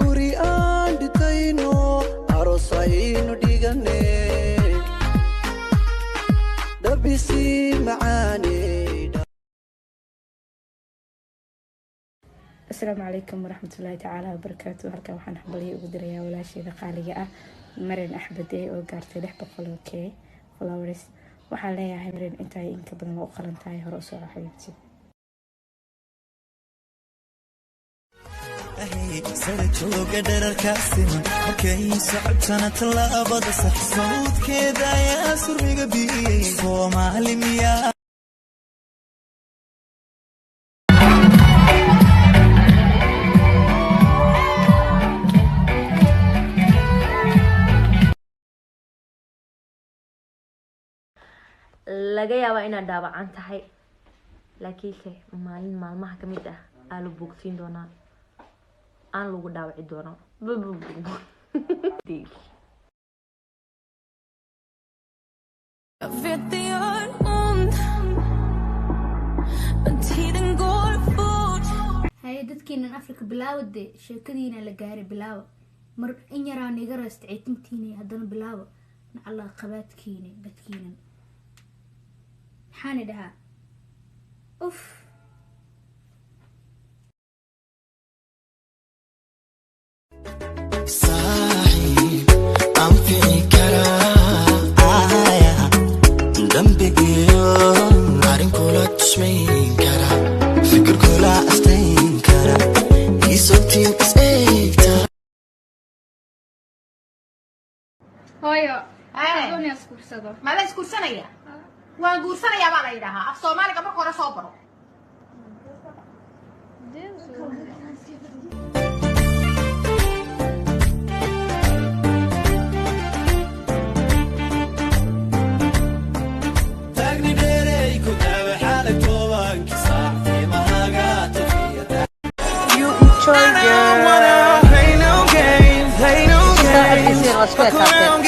Guri aan dhitayno, aroos aynu dhigane, dhabisi macaane. Asalaamu calaykum waraxmatullaahi tacaala wabarakaatu. Halkan waxaan hambalyo ugu dirayaa walaasheeda qaaliga ah, Marin Axbade, oo gaartay 600 oo K followers. Waxaan leeyahay, Marin, intaay inka badan waa u qalan tahay. Hore u soco, xabiibti. Sara jooga dherarkaa siman, markay socotana tallaabada sax, sawdkeeda ayaa surmiga biyey. Soomaali miyaa? Laga yaabaa inaad dhaawacan tahay, laakiinse maalin maalmaha ka mid ah aa la bogsiin doonaa, aan lagu dhaawaci doonaa. Jag vet det gör ont, men tiden går fort. Haye, dadkiinan Afrika, bilaawa dee. Sheekadiina la gaaray, bilaawa. Mar in yaraa niga raysta ceytintiina, haddana bilaawa. Nacallaa qabaadkiina, dadkiinan maxaani dhahaa? Uf. Saaxiib anfici karaa aya dambigiyo arrin kula tusmayn kara, fikir kula astayn kara, isogtiin is eegta. Hooyo, doonaya isguursado. Ma la isguursanaya? Waan guursanayaa baa la yidhaahaa. Af Soomaaliga marka hore soo baro. Taagni dheerey ku daawe xaalay 10-kii saac timahaga tufiya. You enjoy, girl. Play no games, play no games. Waa isku ekaatee.